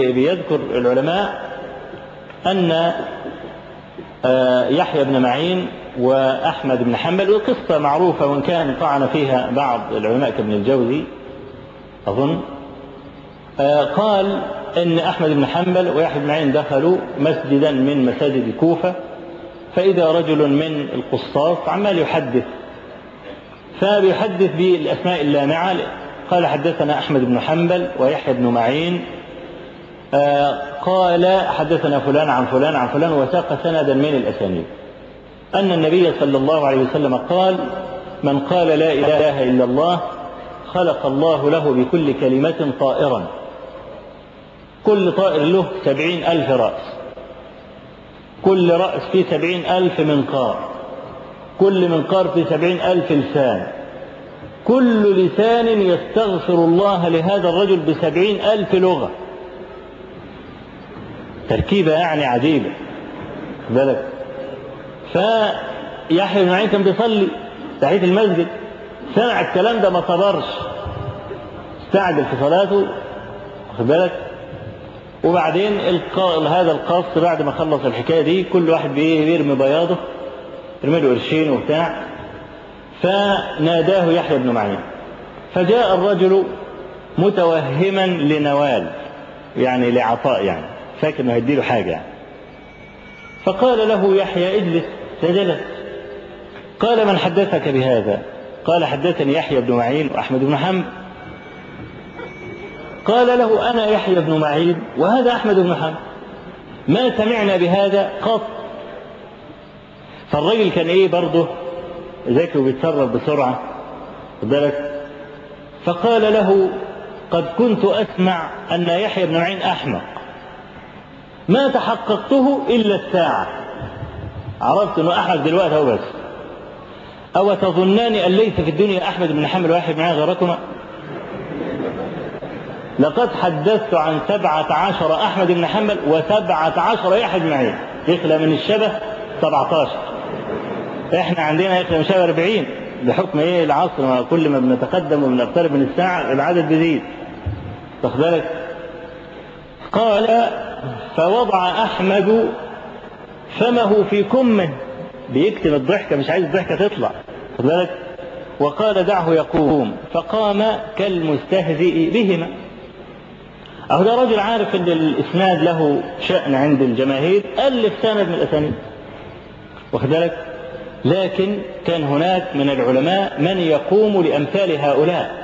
بيذكر العلماء أن يحيى بن معين وأحمد بن حنبل، والقصة معروفة وإن كان طعن فيها بعض العلماء كابن الجوزي أظن، قال إن أحمد بن حنبل ويحيى بن معين دخلوا مسجدا من مساجد الكوفة، فإذا رجل من القصاص عمال يحدث، فبيحدث بالأسماء اللامعة، قال حدثنا أحمد بن حنبل ويحيى بن معين، قال حدثنا فلان عن فلان عن فلان، وساق سندا من الأسانيد أن النبي صلى الله عليه وسلم قال: من قال لا إله إلا الله خلق الله له بكل كلمة طائرا، كل طائر له 70,000 رأس، كل رأس فيه 70,000 منقار، كل منقار فيه 70,000 لسان، كل لسان يستغفر الله لهذا الرجل ب70,000 لغة. تركيبة يعني عجيبة بالك. فيحيى بن معين كان بيصلي تحية المسجد، سمع الكلام ده ما صبرش، استعجل في صلاته، واخد بالك. وبعدين هذا القص بعد ما خلص الحكاية دي كل واحد بيرمي بياضه، يرمي له قرشين وبتاع. فناداه يحيى بن معين، فجاء الرجل متوهما لنوال، يعني لعطاء، يعني فاكر انه هيديله حاجة يعني. فقال له يحيى: اجلس. فجلس. قال: من حدثك بهذا؟ قال: حدثني يحيى بن معين وأحمد بن حنبل. قال له: أنا يحيى بن معين وهذا أحمد بن حنبل، ما سمعنا بهذا قط. فالرجل كان إيه برضه ذكي وبيتصرف بسرعة بالك. فقال له: قد كنت أسمع أن يحيى بن معين أحمق، ما تحققته إلا الساعة، عرفت أنه أحمق دلوقتي هو بس. أو تظنان أن ليس في الدنيا أحمد بن حنبل ويحيى بن معين غيركما؟ لقد حدثت عن 17 أحمد بن حنبل و17 يحيى بن معين، يخلى من الشبه 17، احنا عندنا يخلى من الشبه 40 بحكم ايه العصر، كل ما بنتقدم وبنقترب من الساعة العدد بيزيد، واخد بالك. قال: فوضع أحمد فمه في كمه، بيكتم الضحكة، مش عايز الضحكة تطلع، واخد بالك. وقال: دعه يقوم. فقام كالمستهزئ بهما. أهو ده رجل عارف أن الإسناد له شأن عند الجماهير، ألف سند من الأسانيد، واخد بالك. لكن كان هناك من العلماء من يقوم لأمثال هؤلاء.